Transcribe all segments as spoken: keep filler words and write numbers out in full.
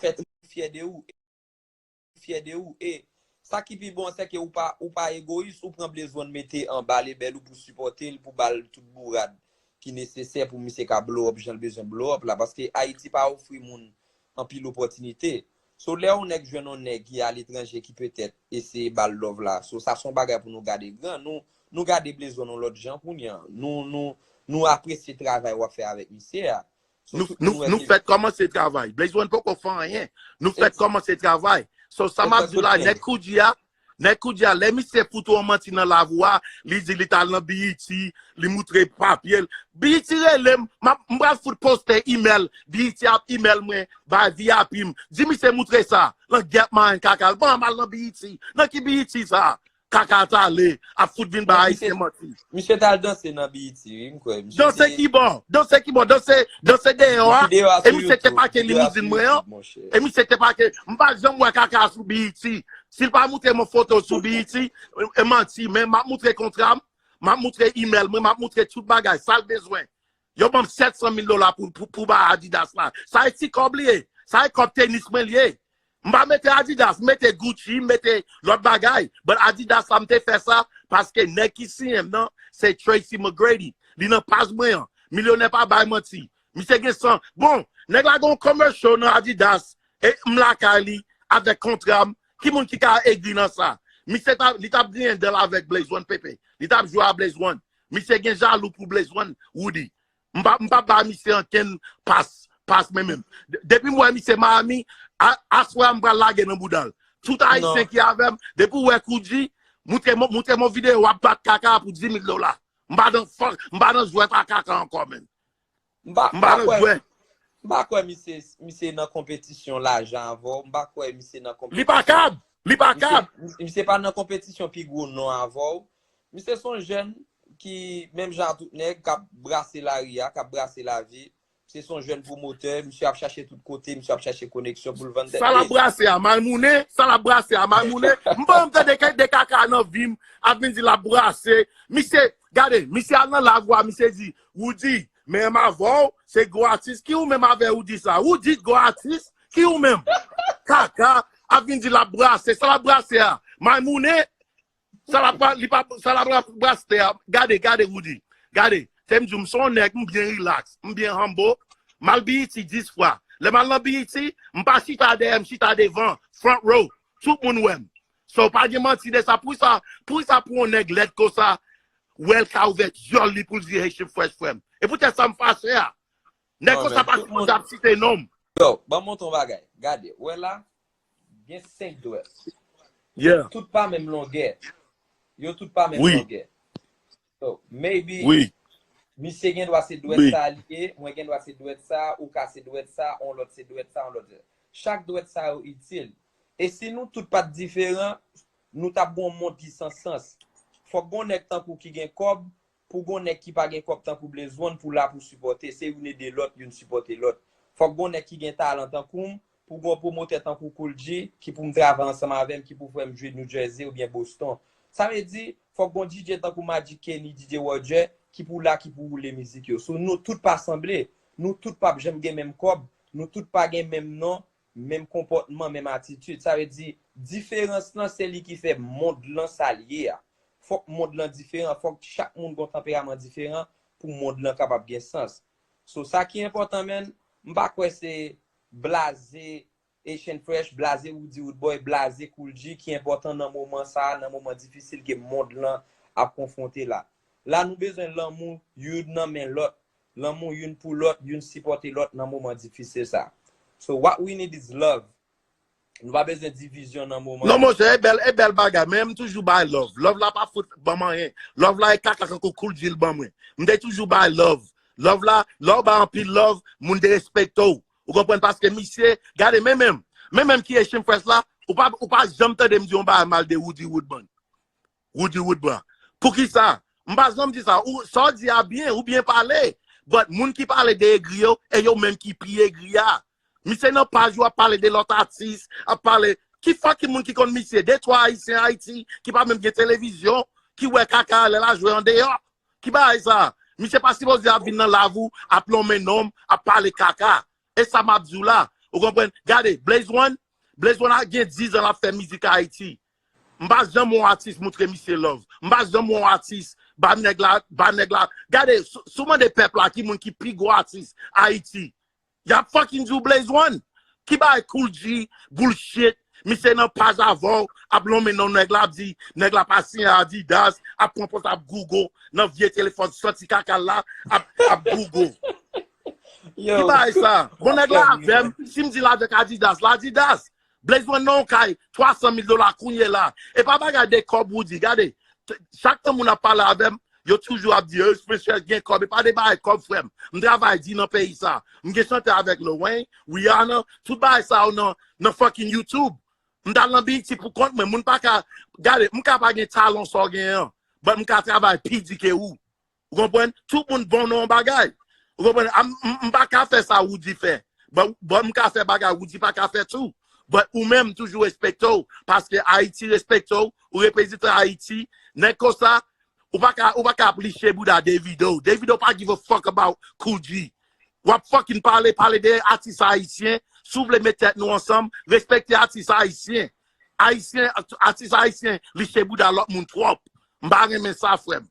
fè, fyè de ou, fyè de ou. E sa ki pi bon, se ke ou pa, ou pa egoyis, ou pran Blaze One mete anba lebèl ou pou sipòte l, pou ba l tout bourad ki nesesè pou misye ka blow up jan l bezwen blow up la. Paske Ayiti pa ofri moun anpil opòtinite. So, lè yon nèg jwenn yon nèg ki aletranje ki petèt eseye ba l love la. So, sa se yon bagay pou nou gade gran. Nou, nou gade Blaze One yon lòt jan kounye a. Nou, nou, nou apresye travay w ap fè avèk misye a. So, Nou, nou, nou fèk kòmanse travay. Blaze One poko fè anyen. Nou fèk kòmanse travay. So, sa m ap di w la, nèg Koudji a, nèg Koudji a, lè misye fout ou yon manti nan lavi w a, li di li t al nan B E T, li moutre papye l. B E T rele m, m ap, m pral fout poste email, B E T ap email mwen, bay V I P m. Di misye moutre sa, nan gèp marenn kaka l. Ban m al nan B E T. Nan ki B E T sa? Kaka t ale, ap fout vin bay Ayisyen manti. Misye t al danse nan B E T, wi, m kwè. Danse ki bò? Danse ki bò? Danse, danse deyò a? E misye te pake limizin mwen an? E misye te pake, m pa janm wè kaka sou B E T. Si l pa moutre mwen foto sou B E T, e manti, men m ap moutre kontra m, m ap moutre email mwen, m ap moutre tout bagay, sa l bezwen. Yo ban m sèt san mil dola pou, pou, pou bay Adidas la. Sa e ti kòb li ye. Sa e kòb tenis mwen li ye. M pa mete Adidas, m mete Gucci, m mete lòt bagay. But Adidas la, m te fè sa paske nèg ki siyen m nan, se Tracy McGrady. Li nan paj mwen an. Milyonè pa bay manti. Misye gen san. Bon, nèg la gen yon commercial nan Adidas. E m lakay li, avèk kontra m. Ki moun ki ka egri nan sa? Misye t ap, li t ap griyen dan l avèk Blaze One, Pepe. Li t ap jwe a Blaze One. Misye gen jalou pou Blaze One, Woody. M pa, m pa ba misye ankenn pas, pas mwen menm. Depi m wè misye Miami, aswè a m pral lage nan bouda l. Tout Ayisyen ki avè m, depi w wè Koudji, moutre m yon videyo w ap bat kaka pou dis mil dola. M pa nan fòk, m pa nan jwèt a kaka ankò, menm. M pa nan jwèt. M pa kwè misye, misye nan konpetisyon lajan avè w. M pa kwè misye nan konpetisyon. Li pa kab! Li pa kab! Misye pa nan konpetisyon pi gwo non avè w. Misye se yon jèn ki, menm jan ak tout nèg, k ap brase lari a, k ap brase lavi. Misye se yon jèn pwomotè, misye ap chache tout kote, misye ap chache koneksyon pou l vann tèt li. Sa l ap brase a, Malmounen, sa l ap brase a, Malmounen. M pa janm tande de kaka nan vi m, ap vin di l ap brase. Misye, gade, misye al nan lavi a, misye di, Woody, menm avè w, se gwo atis. Ki ou menm avè Woody sa? Woody gwo atis? Ki ou menm? Kaka, ap vin di l ap brase. Sa l ap brase a? Malmounen? Sa l ap, li pa, sa l ap brase a? Gade, gade, Woody. Gade, se m di w, m se yon nèg, m byen relax, m byen humble. M al B E T dis fwa. Lè m al nan B E T, m pa chita dèyè, m chita devan, front row. Tout moun wè m. So, pa gen manti de sa. Poukisa, poukisa pou yon nèg lèd konsa, wè l ka ouvè dyòl li pou l di Haitian Fresh frè m? E poutèt sa m fache a. Nèg konsa pa sipoze ap site non m. Yo, ban m montre yon bagay. Gade, wè la, gen senk dwèt. Yo tout pa menm longè. Yo tout pa menm longè. So, maybe, misye gen dwa se dwèt sa li ye, mwen gen dwa se dwèt sa, ou ka se dwèt sa, on lòt se dwèt sa, on lòt se. Chak dwèt sa yo itil. E si nou tout pa t diferan, nou t ap gen yon mond ki san sans. Fòk gen yon nèg tankou w ki gen kòb, pou gen yon nèg ki pa gen kòb tankou Blaze One pou la pou sipòte, se youn ede lòt, youn sipòte lòt. Fòk gen yon nèg ki gen talan tankou m, pou gen yon pwomotè tankou Kool G, ki pou m travay ansanm avè m, ki pou fè m jwe New Jersey oubyen Boston. Sa vle di, fòk gen yon D J tankou Magic Kenny, D J Roger, ki pou la, ki pou woule mizik yo. So, nou tout pa sanble, nou tout p ap janm gen menm kòb, nou tout pa gen menm non, menm konpòtman, menm atitid. Sa vle di, diferans lan, se li ki fè mond lan sa l ye a. Fòk mond lan diferan, fòk chak moun gen yon tanperaman diferan pou mond lan kapab gen sans. So, sa ki enpòtan, man, m pa kwè se blaze Haitian Fresh, blaze Woody Woodboy, blaze Kool G ki enpòtan nan moman sa a, nan moman difisil ke mond lan ap konfwonte la. La, nou bezwen lanmou youn nan men lòt, lanmou youn pou lòt, youn sipòte lòt nan moman difisil sa. So, what we need is love. Nou pa bezwen divizyon nan moman. Non, monchè, e bèl, e bèl bagay, men m toujou bay love. Love la pa fout ban m anyen. Love la e kaka kankou Kool G l ban mwen. M te toujou bay love. Love la, lè w bay anpil love, moun derespekte w. Ou konprann? Paske misye, gade, men menm, men menm ki Haitian Fresh la, ou pa, ou pa janm tande m di yon bagay mal de Woody Woodman. Woody Woodman. Poukisa? M pa janm di sa. Ou, sa w di a byen, ou byen pale. But moun ki pale de egri yo, e yo menm ki pi egri a. Misye nan paj ou ap pale de lòt atis, ap pale. Ki fucking moun ki konn misye? De twa Ayisyen Ayiti ki pa menm gen televizyon, ki wè kaka lè l al jwe andeyò. Ki bagay sa? Misye pa sipoze ap vin nan lavi w, ap lonmen non m, ap pale kaka. E sa m ap di w la, Ou konprann? Gade, Blaze One, Blaze One a gen diz an l ap fè mizik Ayiti. M pa janm wè yon atis moutre misye love. M pa janm wè yon atis ba nèg la, ba nèg la. Gade, si, si w mande pèp la ki moun ki pi gwo atis Ayiti, y ap fucking di w Blaze One. Ki bagay Kool G, bullshit, misye nan paj avè w, ap lonmen nan nèg la, ap di, nèg la pa siyen Adidas, ap pran pòz ap gougo, nan vye telefòn santi kaka l la, ap, ap gougo. Ki bagay sa? Bon, nèg la avè m, si m di l avèk Adidas, l Adidas. Blaze One nan yon kay twa san mil dola kounye la. E pa bagay de kòb Roody, gade. T- Chak tan moun ap pale avè m, yo toujou ap di, eh, Spencer gen kòb. E pa de bagay kòb, frè m. M travay di nan peyi sa. M gen chante avèk Lil Wayne, Rihanna, tout bagay sa yo nan, nan fucking YouTube. M t al nan B E T pou kont mwen. Moun pa ka, gade, m ka pa gen talan sa w genyen an, but m ka travay pi di ke ou. Ou konprann? Tout moun bon nan yon bagay. Ou konprann? A, m, m, m pa ka fè sa Roody fè. But, but m ka fè bagay Roody pa ka fè tou. But ou menm, m toujou respekte w. Paske Ayiti respekte w. Ou reprezante Ayiti. Nèg konsa, ou pa ka, ou pa ka ap liche bouda Davido. Davido pa give a fuck about Kool G. W ap fucking pale, pale de atis ayisyen. Si w vle met tèt nou ansanm, respekte atis ayisyen. Ayisyen, atis ayisyen liche bouda lòt moun twòp. M pa renmen sa, frè m.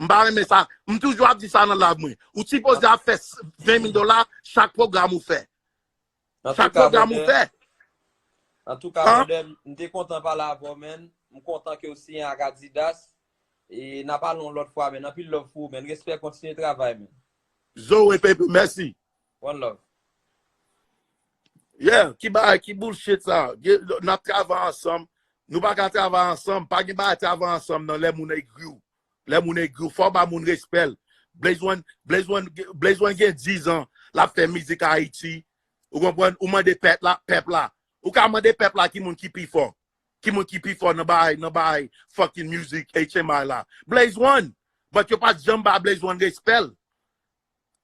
M pa renmen sa. M toujou ap di sa nan live mwen. Ou sipoze ap fè ven mil dola chak pwogram ou fè. Chak pwogram ou fè. Antouka, brother, m te kontan pale avè w, man. M kontan ke w siyen ak Adidas. E n a pale yon lòt fwa, man. Anpil love pou ou, man. Respè, kontinye travay, man. Zoe, baby, mèsi. One love. Yeah, ki bagay, ki bullshit sa? N ap travay ansanm. Nou pa ka travay ansanm. Pa gen bagay travay ansanm nan lè moun egri w. Lè moun egri w, fò w ba moun respè l. Blaze One, Blaze One, Blaze One gen diz an, l ap fè mizik Ayiti. Ou konprann? Ou mande pèp la, pèp la. Ou ka mande pèp la ki moun ki pi fò. Ki moun ki pi fò nan bay, nan bay fucking music H M I la. Blaze One. But yo pa t janm ba Blaze One respè l.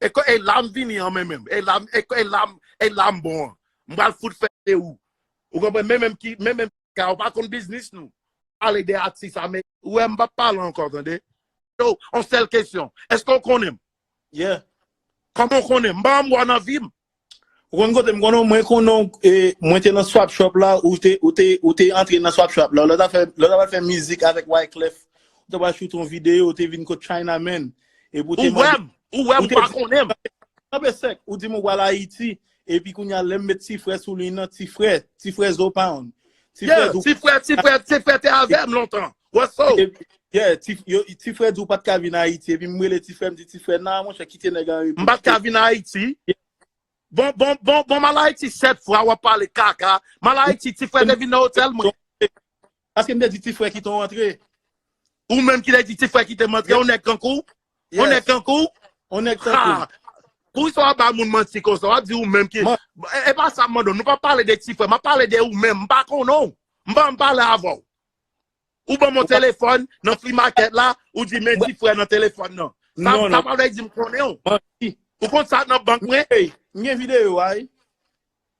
E ko e la m vini an men menm. E la m e ko e la m e la m bon an. M pral fout fè ou. Ou konprann? Men menm ki men menm ka ou pa konn biznis nou. Pale de atis a men ou wè m p ap pale ankò tande. Yo, on sèl kesyon. Èske w konnen m? Yeah. Kòman w konnen m? M pa janm wè w nan vi m. Ou konn kote m konnen w, mwen konnen w, e, mwen te nan Swap Shop la, ou te ou te ou te antre nan Swap Shop la. Lè w t ap fè lè w t ap fè mizik avèk Wyclef, ou te pral shoot yon videyo, ou te vin kot China Man. Epi ou te Ou wè m, ou wè m, ou pa konnen m. Kanpe sèk, ou di m ou pral Ayiti, epi kounye a lè m met ti frè sou liy nan, ti frè, ti frè Zo Pound. Ti frè Yeah, Zo ti frè, ti frè, ti frè te avè m lontan. What's up? Epi, yeah, ti, yo, ti frè di ou pa t ka vin Ayiti. Epi m rele ti frè, m di ti frè, nan, monchè, kite nèg an repo. M pa t ka vin Ayiti. Bon, bon, bon, bon, m al Ayiti sèt fwa, w ap pale kaka. M al Ayiti, ti frè te vin nan otèl mwen. Paske m te di ti frè kite w antre. Ou menm ki te di ti frè kite m antre, yon nèg kankou? Yon nèg kankou? Yon nèg kankou. Ha! Poukisa w ap ba moun manti konsa? W ap di ou menm ki. E, e pa sa m mande w. Nou pa pale de ti frè. M ap pale de ou menm. M pa konnen w. M pa janm pale avè w. Ou ban m yon telefòn nan flea market la, ou di men ti frè nan telefòn nan. Sa, Non, sa non. pa vle di m konnen w. Manti. Ou konn sa k nan bank mwen? Hey, m gen videyo a, wi.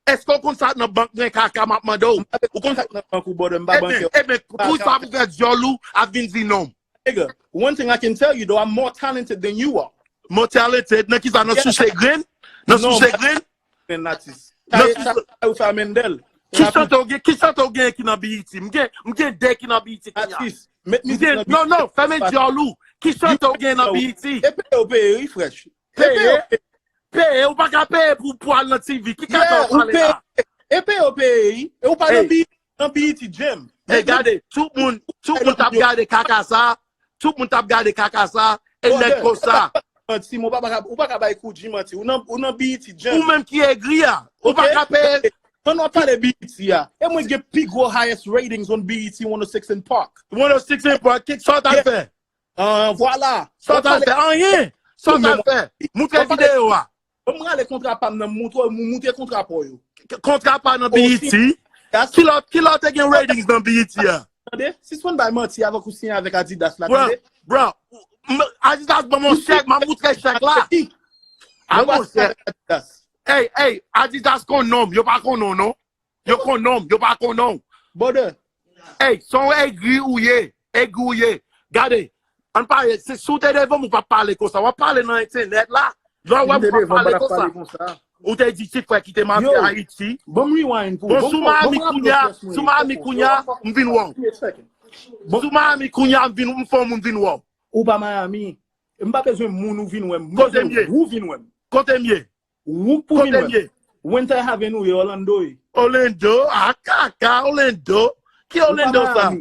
Èske w konn sa k nan bank mwen, kaka m ap mande w? Ou konn sa Sa k nan bank ou, brother, m pa Eben, bankè. eben, poukisa pou fè dyòl ou ap vin di non m? Nigga, one thing I can tell you though, I'm more talented than you are. More talented, nan ki sa, nan souse grenn? Nan Non, souse grenn? Men atis. Nan Sa ou fè a Mendel. Ki chante w gen, ki chante w gen ki nan B E T? M gen, m gen de ki nan B E T kounye a. Atis. Met M mizik gen, nan non, non, fè men dyòl ou. Ki chante w gen nan B E T? E peye w peye, wi, fresh. Peye? Peye, ou pa ka peye pou, pou al nan T V. Ki kaka w pale la? E peye w peye, wi. E ou pa nan B E T, nan B E T Jam. Ey, gade, tout moun, tout moun t ap gade kaka sa, tout moun t ap gade kaka sa, e nèg konsa. Manti, ou pa ka, ou pa ka bay Kool G manti. Ou nan, ou nan B E T Jam. Ou menm ki egri a, ou pa ka peye. Mwen nou ap pale B E T a. E mwen gen pi gwo highest ratings on B E T one oh six and Park. One oh six and Park, ki sa w t al fè? Ah, vwala. Sa w t al fè? Anyen. Sa w t al fè? Moutre videyo a. Bon, mwen ale kontra pa m nan, moutre, moutre kontra pa w yo. Kontra pa nan B E T. Ki lòt, ki lòt te gen ratings nan B E T a? Tande? Sispann bay manti avèk ou siyen avèk Adidas la, tande? Bro, m- Adidas ban m yon chèk, m ap moutre chèk la. A bon chèk. Adidas. Ey, ey, Adidas konn non m, yo pa konn non, non. Yo konn non m, yo pa konn non. Brother. Ey, son egri ou ye, egri ou ye. Gade, ann pale, se si w te devan m, ou p ap pale konsa. W ap pale nan entènèt la. Lè w wè m, ou p ap pale konsa. Ou te di ti frè ki te mande Ayiti. Bon, sou Miami kounya, sou Miami kounya, m vin wè w. Sou Miami kounya, m vin, m fè yon moun vin wè w. Ou pa Miami. M pa bezwen moun ou vin wè m. M bezwen ou vin wè m. Kote m ye? Ou pou vin wè m. Winter Haven ou ye, Orlando ye. Orlando, a kaka, Orlando. Ki Orlando sa?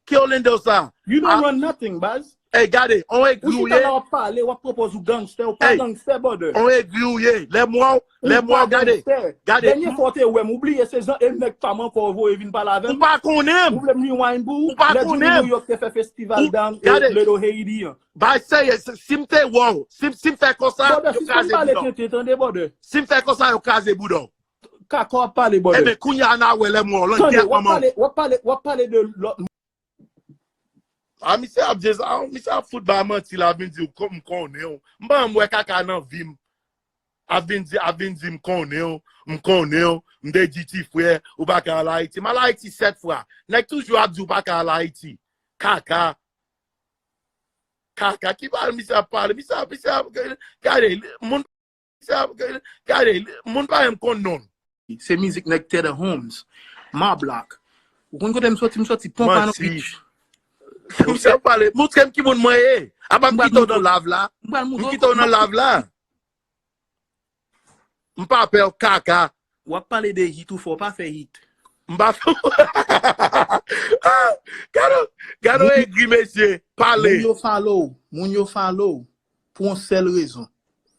Ki Orlando sa? You don't run nothing, baz. Ey, gade, on egri ou ye. Ou chita la w ap pale, w ap pwopoze ou gangstè, ou pa gangstè, brother. On egri ou ye. Lè m wè w, lè m wè w, gade. Gade. Dènye fwa w te wè m, ou bliye se jan e nèg pa m ankò ou voye vin pale avè m. Ou pa konnen m. Ou vle m rewind pou ou? Ou pa konnen m. Lè Jimmy New York te fè festival dan Little Haiti an. Bay serye, si, si m te wè w, si, si m fè konsa, yo kraze bouda w. Brother, sispann pale tenten, tande, brother. Si m fè konsa, yo kraze bouda w. Kaka w ap pale, brother. Ebyen, kounye a n a wè lè m wè w, langyèt manman w. Tande, w ap pale, w ap pale, w ap pale de lòt moun. A, misye ap di sa, misye ap fout bay manti, l ap vin di w, m konnen w. M pa janm wè kaka nan vi m. Ap vin di, ap vin di, m konnen w, m konnen w, m te di ti frè, ou pa ka al Ayiti. M al Ayiti sèt fwa. Nèg toujou ap di w pa ka al Ayiti. Kaka. Kaka, ki pale misye ap pale? Misye ap, misye ap, gade, moun, misye ap, gade, moun pa menm konn non l. Se mizik nèg Tedder Holmes, Ma Block. Ou konn kote m soti? M soti Pompano Beach. Misye ap pale, montre m ki moun mwen ye. Apa m kite w nan live la? M kite w nan live la. M pa pè w kaka. W ap pale de hit ou fè, w pa fè hit. M pa fè. Ah, gade, gade egri mesye, pale. Moun yo follow w, moun yo follow w pou yon sèl rezon.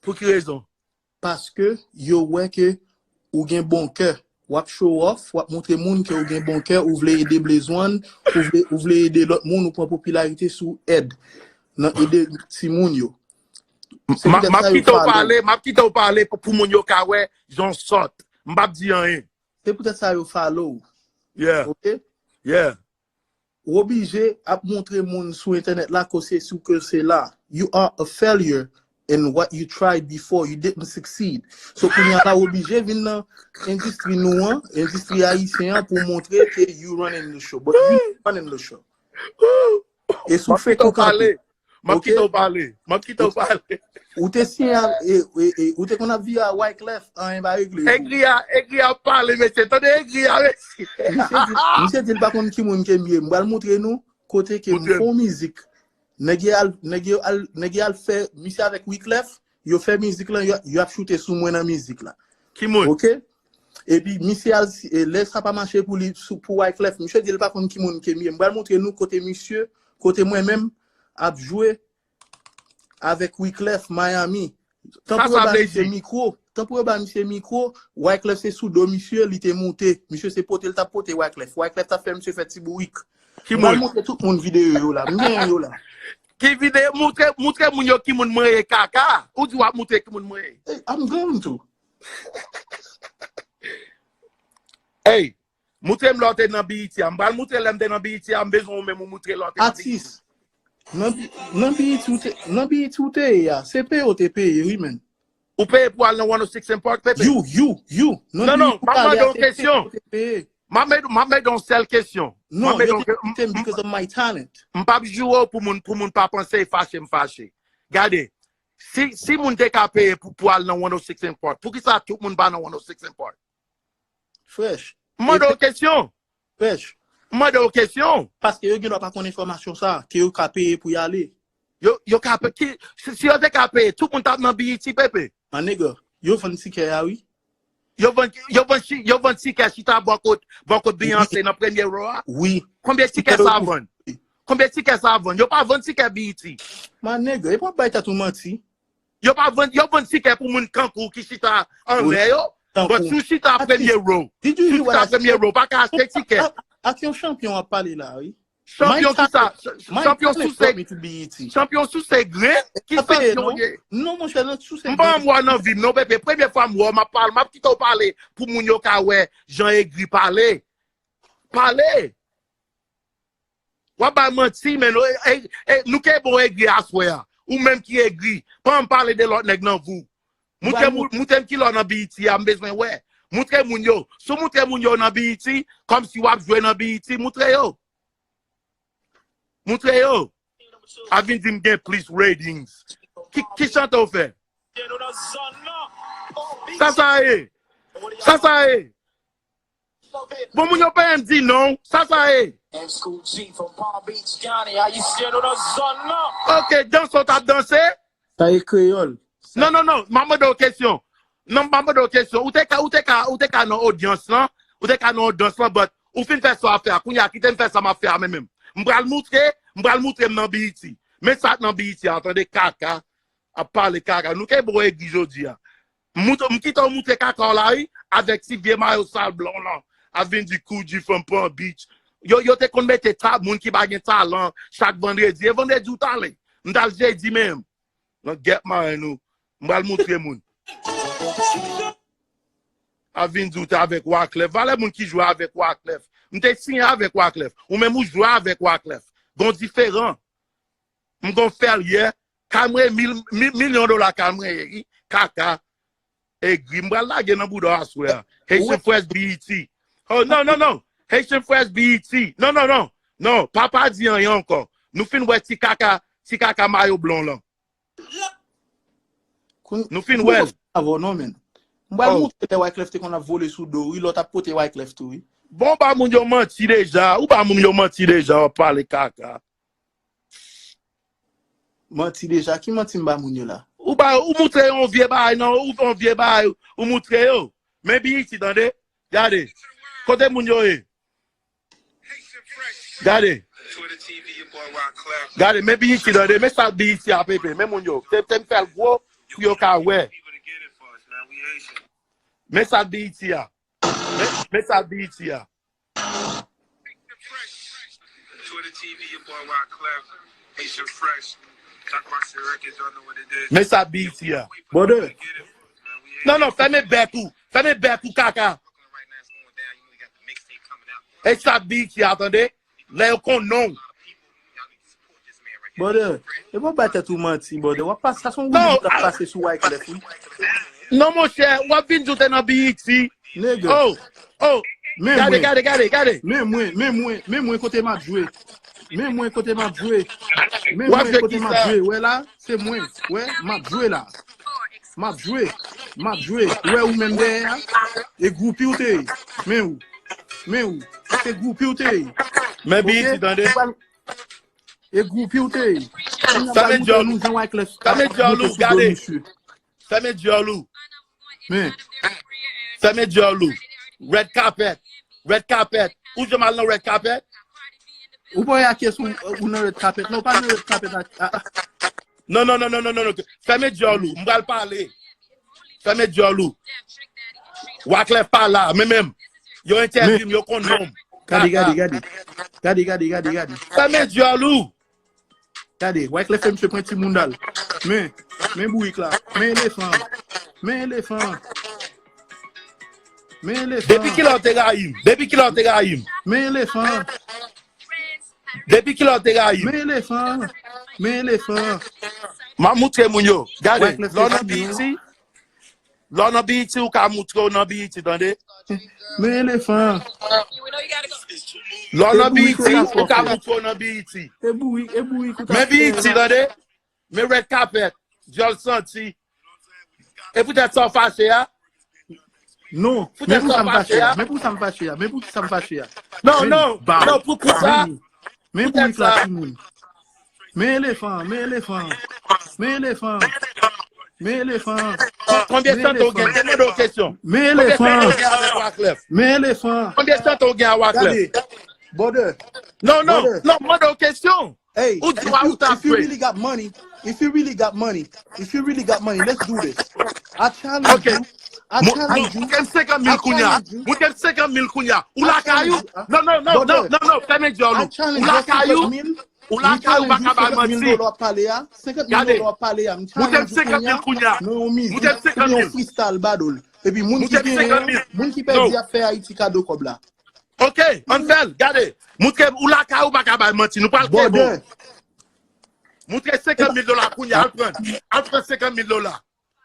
Pou ki rezon? Paske yo wè ke ou gen bon kè. W ap show off, w ap montre moun ke ou gen bon kè, ou vle ede Blaze One, ou vle, ou vle ede lòt moun, ou pran popilarite sou èd. Nan ede timoun yo. M ap kite w pale, m ap kite w pale pou, pou moun yo ka wè jan w sòt. M p ap di anyen. Se poutèt sa yo follow w. Yeah. Ok? Yeah. Ou oblije ap montre moun sou entènèt la ke se sou ke se la. You are a failure in what you tried before. You didn't succeed. So kounye a la ou oblije vin nan endistri nou an, endistri ayisyen an pou montre ke you running the show. But you running the show. E sou fake ou kanpe. M ap kite w pale. M ap kite w pale. Ou te siyen a, e, e, e, ou te konn ap viv a Wyclef, anyen pa regle. Egri a, egri a pale, mesye. Tande egri a, mesye. Misye di, misye di l pa konn ki moun ke m ye. M pral montre nou kote ke m fè yon mizik. Nèg yo al, nèg yo al, nèg yo al fè misye avèk Wyclef, yo fè mizik lan, yo, yo ap choute sou mwen nan mizik la. Ki moun? Ok? Epi misye al, e, lè sa pa mache pou li, sou, pou Wyclef, misye di l pa konn ki moun ke m ye. M pral montre nou kote misye, kote mwen menm, ap jwe avèk Wyclef Miami. Tan pou yo ba misye mikwo, tan pou yo ba misye mikwo, Wyclef se sou do misye, li te moute. Misye se pote l t ap pote Wyclef. Wyclef t ap fè misye fè ti bourik. Ki moun? M pral montre tout moun videyo yo la. M genyen yo la. Ki videyo? Montre, montre moun yo ki moun mwen ye, kaka. Ou di w ap montre ki moun mwen ye. Hey, I'm going to. Hey, montre m lè w te nan B E T a. M pral montre lè m te nan B E T a. M bezwen ou menm ou montre lè w te nan B E T. Atis, nan, nan B E T ou te, nan B E T ou te ye a, se peye w te peye, wi, men. Ou peye pou al nan one oh six and Park, Pepe? You, you, you. Non, non, m ap mande yon kesyon. M ap mande, m ap mande yon sèl kesyon. Non, yo te invite m because of my talent. M p ap joure w pou moun, pou moun pa panse e fache, m fache. Gade, si, si moun te ka peye pou, pou al nan one oh six and Park, poukisa tout moun pa nan one oh six and Park? Fresh. M mande w kesyon. Fresh. M mande w kesyon. Paske yo gendwa pa konn enfòmasyon sa, ke yo ka peye pou y ale. Yo, yo ka pe-, ki, si, si yo te ka peye, tout moun t ap nan B E T, Pepe. My nigga, yo vann tikè a, wi. Yo vann, yo vann chi-, yo vann tikè chita bò kot, bò kot Beyoncé nan premye row a? Wi. Konbyen tikè sa vann? Konbyen tikè sa vann? Yo pa vann tikè B E T. My nigga, e pa bay tèt ou manti. Yo pa vann, yo vann tikè pou moun kankou ki chita anlè yo. But si w chita premye row, si w chita premye row, pa ka achte tikè. Ak yon chanpyon w ap pale la, wi. Chanpyon ki sa? Chanpyon souse, chanpyon souse grenn? Ki chanpyon w ye? Non, monchè, nan souse grenn. M pa janm wè w nan vi m, non, Pepe. Premye fwa m wè w, m ap pale, m ap kite w pale pou moun yo ka wè jan egri pale. Pale! W ap bay manti, men nou, e, e, e, nou kenbe w egri aswè a. Ou menm ki egri. Pa janm pale de lòt nèg nan vi w. Montre moun, montre m ki lè w nan B E T a, m bezwen wè. Montre moun yo. Si w montre moun yo nan B E T, kòmsi w ap jwe nan B E T, montre yo. Montre yo. A vin di m gen plis ratings. Ki, ki chante w fè? Sa sa ye? Sa sa ye? Bon, moun yo pa menm di non. Sa sa ye? Ok, danse w t ap danse? Sa e kreyòl. Non, non, non, m ap mande w kesyon. Non, m ap mande w kesyon. Ou te ka, ou te ka, ou te ka nan odyans lan. Ou te ka nan odyans lan, but ou fin fè sa w ap fè a. Kounye a, kite m fè sa m ap fè a, men menm. M pral moutre, m pral moutre m nan B E T. Men sa k nan B E T a, tande kaka. Ap pale kaka. Nou ke bò egri jodi a. M kite w moutre kaka w la, wi, avèk ti vye mayo sal blan w lan. Ap vin di Koudji fanm pran bitch. Yo, yo te konn mete ta, moun ki pa gen talan, chak vandredi. E vandredi ou t ale. M t al jedi menm. Nan gèp maren nou. M pral moutre moun. Ap vin di w te avèk Wyclef. Valè moun ki jwe avèk Wyclef. M te siyen avèk Wyclef. Ou menm ou jwe avèk Wyclef. Gon diferan. M gon fè l yè. Kay mwen ye mil, mil, milyon dola kay mwen ye, wi. Kaka. Egri. M pral lage nan bouda w aswè a. Haitian Fresh B E T. Oh, non, non, non. Haitian Fresh B E T. Non, non, non. Non, pa pa di anyen ankò. Nou fin wè ti kaka, ti kaka mayo blan w lan. Nou fin wè l. Avè w non, men. M pral moutre lè Wyclef te konn ap vole sou do, wi, lè w t ap pote Wyclef tou, wi. Bon, ba moun yo manti deja. Ou ba moun yo manti deja, w ap pale kaka. Manti deja. Ki manti m ba moun yo la? Ou ba, ou moutre yon vye bagay, non, ou fè yon vye bagay, ou moutre yo. Men B E T, tande. Gade. Kote moun yo ye? Gade. Gade, men B E T, tande. Men sa B E T a, pepe. Men moun yo. Te, te m fè l gwo pou yo ka wè. Men sa B E T a. Men, men sa B E T a. Men sa B E T a. Brother. Non, non, fèmen bèk ou. Fèmen bèk ou, kaka. E sa B E T a, tande. Lè yo konn non w. Brother, e pa bay tèt ou manti, brother. W ap pase, sa se yon woulib k ap pase sou Wyclef, wi. Non, monchè, w ap vin di w te nan B E T. Nèg. Oh, oh. Men Gade, mwen. gade, gade, gade. Men mwen, men mwen, men mwen kote m ap jwe. Men mwen kote m ap jwe. Men W ap mwen jwe kote ki m ap sa? jwe. Wè la, se mwen. Wè, m ap jwe la. M ap jwe. M ap jwe. Wè ou menm dèyè a. E gwoupi w te ye. Men ou. Men ou. Se gwoupi w te ye. Men B E T, tande. E gwoupi w te ye. Sa men dyòl ou. Sa men dyòl ou, gade. Fèmen dyòl ou. Men. Fèmen dyòl ou. Red carpet. Red carpet. Ou janm al nan red carpet? Ou pa wè a kiyès ou, ou nan red carpet. Non, ou pa nan red carpet a. A, a. Non, non, non, non, non, non, non. Fèmen dyòl ou. M pral pale. Fèmen dyòl ou. Wyclef pa la, men menm. Yo entèvyou m, yo konn non m. Gade, gade, gade. Gade, gade, gade, gade. Fèmen dyòl ou. Gade, Wyclef fè misye pran timoun dal. Men, men bourik la. Men elefan an. Men elefan an. Men elefan an. Depi kilè w te rayi m? Depi kilè w te rayi m? Men elefan an. Depi kilè w te rayi m? Men elefan an. Men elefan an. M ap moutre moun yo. Gade, lè w nan B E T, lè w nan B E T, ou ka moutre w nan B E T, tande? Men elefan an. Lè w nan B E T, ou ka moutre w nan B E T. E bourik, e bourik ou ta fè la. Men B E T, tande? Men red carpet, dyòl santi. E poutèt sa w fache a? Non, men pou sa m fache a. Men pou sa m fache a. Men pou ki sa m fache a? Non, non, non, pou, pou sa. Men bourik la, timoun. Men elefan, men elefan. Men elefan. Men elefan. Konbyen santi w gen? Te mande w kesyon. Men elefan. Men elefan. Konbyen santi w gen a Wyclef? Gade. Brother. Non, non, non, mande w kesyon. Hey, ou di w ou ta fè. If you really got money, if you really got money, if you really got money, let's do this. I challenge you. I challenge you. Moutre m senkant mil kounya. Moutre m senkant mil kounya. Ou lakay ou? Non, non, non, non, non, non, fèmen dyòl ou. Ou lakay ou? Ou lakay ou pa ka bay manti. Gade. Moutre m senkant mil kounya. Moutre m senkant mil. Epi moun ki genyen, moun ki pèdi ap fè Ayiti kado kòb la. Ok, ann fè l, gade. Moutre ou lakay ou pa ka bay manti, nou pral kenbe w. Moutre senkant mil dola kounye a, al pran. Al pran senkant mil dola.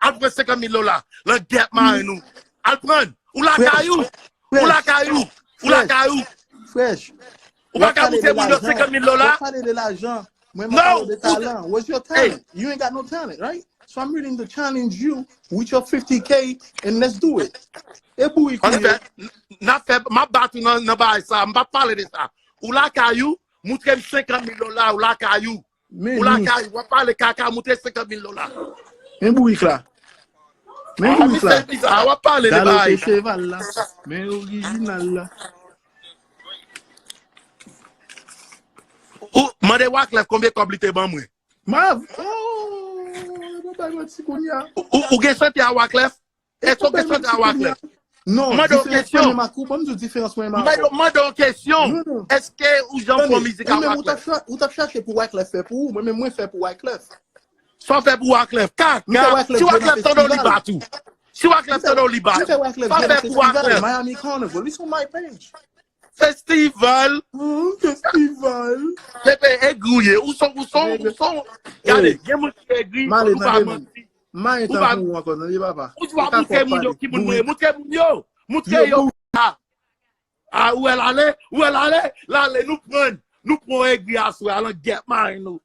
Al pran senkant mil dola. Langèt maren nou. Al pran. Ou lakay ou. Ou lakay ou. Ou lakay ou. Fresh. Ou pa ka moutre moun yo senkant mil dola. Wap pale de lajan. Mwen mwen pale de talan. Where's your talent? You ain't got no talent, right? So I'm willing to challenge you with your fifty K and let's do it. E bourik ou ye. N ap fè, m ap bat ou nan bagay sa, m p ap pale de sa. Ou lakay ou, moutre m senkant mil dola, ou lakay ou. Ou lakay ou, w ap pale kaka, moutre senkant mil dola. Men bourik la. Men bourik la. W ap pale de bagay. Galope cheval la. Men orijinal la. Ou mande Wyclef konbyen kòb li te ban mwen. Mav, oh, bay manti kounye a. Ou gen sante a Wyclef? Èske ou gen sante a Wyclef? Non, mande yon kesyon. Mande yon kesyon. Èske ou janm fè mizik a Wyclef? Ou t ap chache pou Wyclef fè pou ou, mwen menm mwen fè pou Wyclef. Sa w fè pou Wyclef? Kaka. Si Wyclef tande w li bat ou. Si Wyclef tande w li bat ou. Sa w fè pou Wyclef? Miami Carnival, it's on my page. Festival. Festival. Pepe egri ou ye. Ou son, ou son, ou son. Gade, gen moun ki egri, ou pa manti. Mayen tan pou ou ankò, tande papa. Ou di w ap moutre moun yo ki moun mwen ye. Moutre moun yo. Moutre yo. A, ou wè l ale, ou wè l ale, l ale, nou pran, nou pran egri aswè, alan gèt mayen nou.